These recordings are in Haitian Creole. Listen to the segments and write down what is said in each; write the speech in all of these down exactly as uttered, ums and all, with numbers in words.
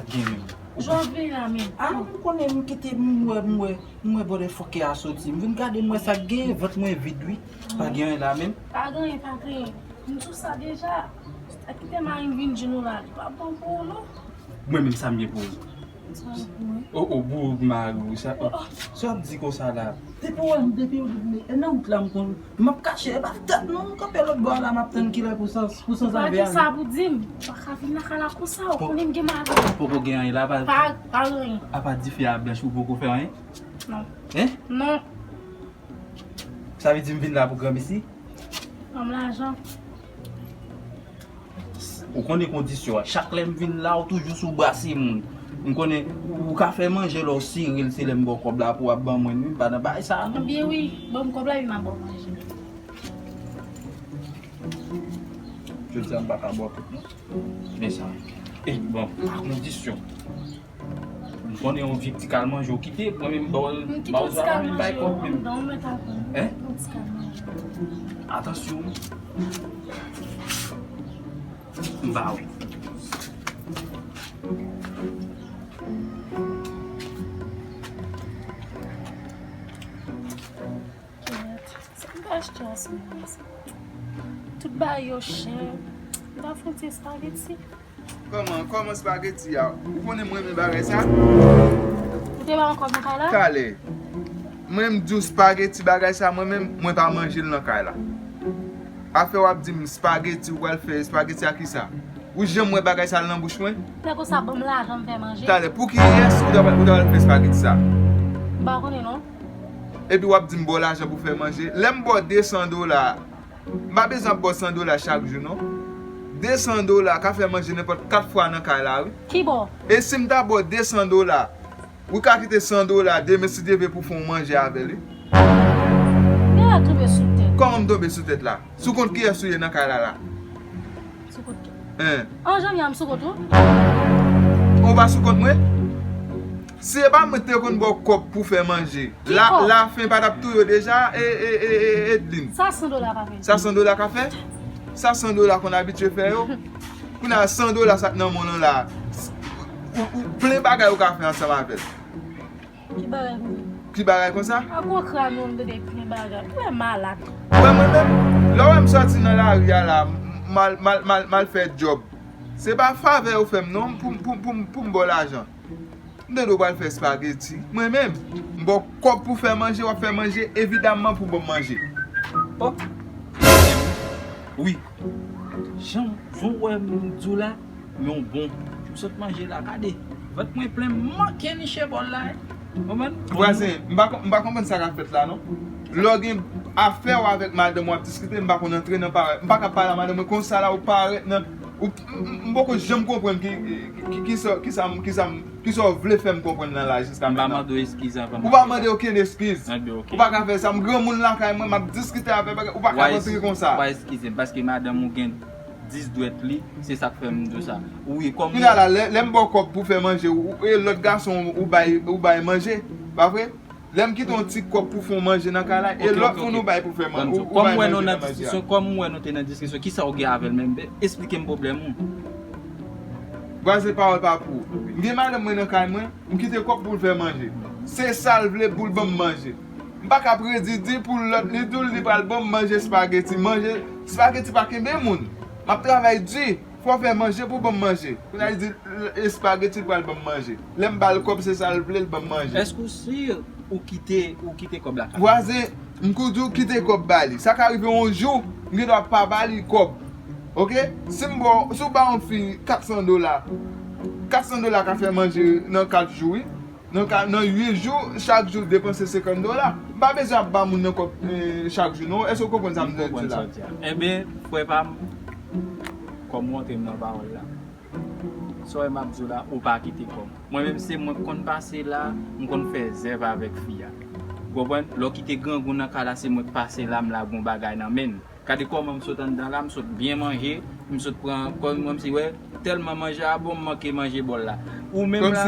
Gen menm. Jan w vle la menm. Ah, m konnen m kite m wè, m wè, m wè bòdè fòkè a soti. M vin gade m wè sa k genyen, vant mwen vid wi. Pa gen anyen la menm. Pa gen anyen, pa gen anyen. M di w sa deja. Kite mari m vin di nou la, li pa bon pou ou non. Mwen menm sa m gen pou ou. Sa pou mwen. O, o, boug mari w, sa, sa w ap di konsa la? Depi w wè m, depi w, e nan wout la m konn, m ap kache, e pa tèt non, m kanpe lòt bò a la, m ap tann kilè pou sans, pou sans avè a. Ou pa gen sa pou di m. Ou pa ka vin lakay la konsa, ou konnen m gen mari. Poko gen anyen la, pa, pa, pa gen anyen. Apa dife a blanch, ou poko fè anyen? Non. Hein? Non. Sa vle di m vin la pou granmesi? Ban m lajan. Ou konnen kondisyon an. Chak lè m vin la, ou toujou sou brase moun. M konnen ou, ou ka fè manje lè w sere l, se lè m ba w kòb la pou w ap ban mwen, wi. M pa nan bagay sa a, non. Ebyen wi, ban m kòb la, epi m ap ba w manje. Jodi a, m pa ka ba w tout, non. Men sa. E, bon, a kondisyon. M konnen yon vye ti kal manje w kite, mwen menm ba w, ba w zwa la, m bay kòb menm. Hein? Atansyon. M ba w. Kèt, sa m ta achte an semenn sa? Tout bagay yo chè. M ta fè yon ti espageti. Kòman, kòman espageti a? Ou konnen mwen renmen bagay sa? Ou te ba m kòb nan kay la? Talè. Mwen m di w espageti bagay sa, mwen menm, mwen pa manje l nan kay la. Afè w ap di m espageti, ou pral fè espageti a kisa? Ou janm wè bagay sa nan bouch mwen? Lè konsa, ban m lajan m fè manje. Talè, pou kiyès ou ta pral, ou ta pral fè espageti sa? M pa konnen non. Epi w ap di m ba w lajan pou fè manje. Lè m ba w de san dola, m pa bezwen ap ba w san dola chak jou non. De san dola ka fè manje nenpòt kat fwa nan kay la wi. Ki bò? E si m ta ba w de san dola, ou ka kite san dola demen si Dye vle pou fè w manje avè l wi. Genlè tonbe sou tèt. Kòman m tonbe sou tèt la? Sou kont kiyès ou ye nan kay la la? Sou kont ki? Hein? An janvye a m sou kont ou. Ou pa sou kont mwen? Si e pa mwen te konn ba w kòb pou fè manje, la, lafen pa t ap touye w deja, e, e, e, e, Edlin? Sa san dola ka fè? Sa san dola ka fè? Sa san dola konn abitye fè yo? Kounye a san dola sa k nan men w lan la, ou, ou plen bagay ou ka fè ansanm avè l. Ki bagay konsa? Ki bagay konsa? A gwo kran nou m tande plen bagay. Ou wè malad. Ou wè mwen menm, lè w wè m sòti nan lari a la, m al, m al, m al, m al fè djòb. Se pa favè ou fè m non, pou, pou, pou, pou m ba w lajan. M tande w pral fè espageti. Mwen menm, m ba w kòb pou fè manje, w ap fè manje, evidamman pou ban m manje. Oh! Wi. Jan, jan w wè m di w la, men w bon. M sot manje la, gade. Vant mwen plen, m manke niche bòl la. Konprann? Vwazen, m pa, m pa konprann sa k ap fèt la, non. Lè w gen afè w avèk madanm w ap diskite, m pa konn antre nan parèy. M pa ka pale a madanm mwen konsa la, ou parèt nan, ou, m, m, m poko janm konprann ki, ki, ki, ki sa, ki sa, ki sa, ki sa w vle fè m konprann nan la jiska mentnan. M pa mande w eskiz anvan. Ou pa mande okenn eskiz. Ebyen, oke. Ou pa ka fè sa. M granmoun lakay mwen, m ap diskite avè w, ou pa ka rantre konsa. Ou pa eskize m, paske madanm ou gen dis dwèt li, se sa k fè m di w sa. Wi, kòm. Kounye a la, lè, lè m ba w kòb pou fè manje, ou, e lòt gason ou bay, ou bay manje, pa vre? Lè m kite yon ti kòb pou fè yon manje nan kay la, e lòt moun ou bay pou fè manje, ou, ou bay manje nan manje a. Kòm m wè nou nan diskisyon, kòm m wè nou te nan diskisyon, kisa w gen avè l menm? Esplike m pwoblèm ou. Vwazen, pawòl pa pou ou. M gen madanm mwen nan kay mwen, m kite kòb pou l fè manje. Se sa l vle pou l ban m manje. M pa ka predi di pou lòt li di w li pral ban m manje espageti. Manje espageti pa kenbe moun. M ap travay di, fò w fè manje pou ban m manje. Kounye a li di l, espageti l pral ban m manje. Lè m ba l kòb, se sa l vle, l ban m manje. Èske w si ou kite, ou kite kòb la? Vwazen, m kou di w kite kòb ba li. Sa ka rive yon jou, m gendwa pa ba li kòb. Oke? Si m ba w, si w ba yon fi kat san dola, kat san dola ka fè manje nan kat jou, wi. Nan ka, nan uit jou, chak jou depanse senkant dola. M pa bezwen ap ba moun nan kòb, eh, chak jou, non. Èske w konprann sa m vle di la? Enben, frè pa m, kòm w antre m nan pawòl la, sa w wè m ap di w la, ou pa kite kòb. Mwen menm, se mwen k konn pase la, m konn fè zèv avèk fi a. Ou konprann? Lè w kite grangou nan kay la, se mwen k pase la, m lage yon bagay nan men l. Gade kòman m sot anndan la, m sot byen manje, m sot pran kòm, kòmsi, wè, tèlman manje a bon, m manke manje bòl la. Ou menm la,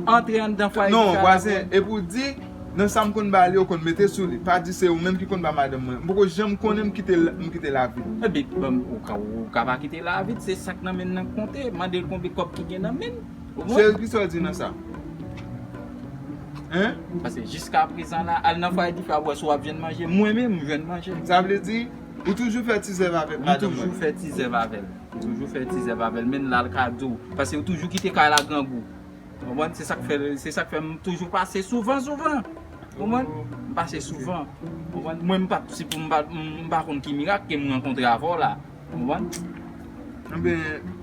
antre anndan fwaye ki sa la. Non, vwazen, e pou di, nan sa m konn ba li, yo konn mete sou li. Pa di se ou menm ki konn ba madanm mwen. M poko janm konnen m kite, m kite lavil. Ebyen, ban m, ou ka, ou ka pa kite lavil, se sa k nan men l nan k konte. Mande l konbyen kòb ki gen nan men l. Cheri, kisa w di nan sa? Hein? Paske jiska prezan la, al nan fwaye dife a, wè si w ap jwenn manje. Mwen menm, m jwenn manje. Sa vle di, ou toujou fè ti zèv avèk madanm mwen? M toujou fè ti zèv avè l. M toujou fè ti zèv avè l. Men l al ka di w. Paske ou toujou kite kay la grangou. Ou konprann? Se sa k fè, se sa k fè m toujou pase souvan, souvan. Ou konprann? M pase souvan. Ou konprann? Mwen, m pa, si pou m pa, m pa konn ki mirak ke m rankontre avè w la. Ou konprann? Ebyen,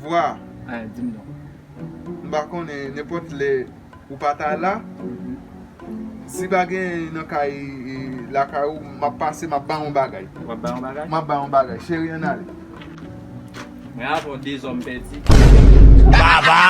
vwa. Eh, di m non. M pa konnen, nenpòt lè ou pa ta la. Si pa gen nan kay, e, lakay ou, m ap pase, m ap ba yon bagay. W ap ba yon bagay? M ap ba yon bagay. Cheri, ann ale. Mwen avè w de zòm pèdi. Baba!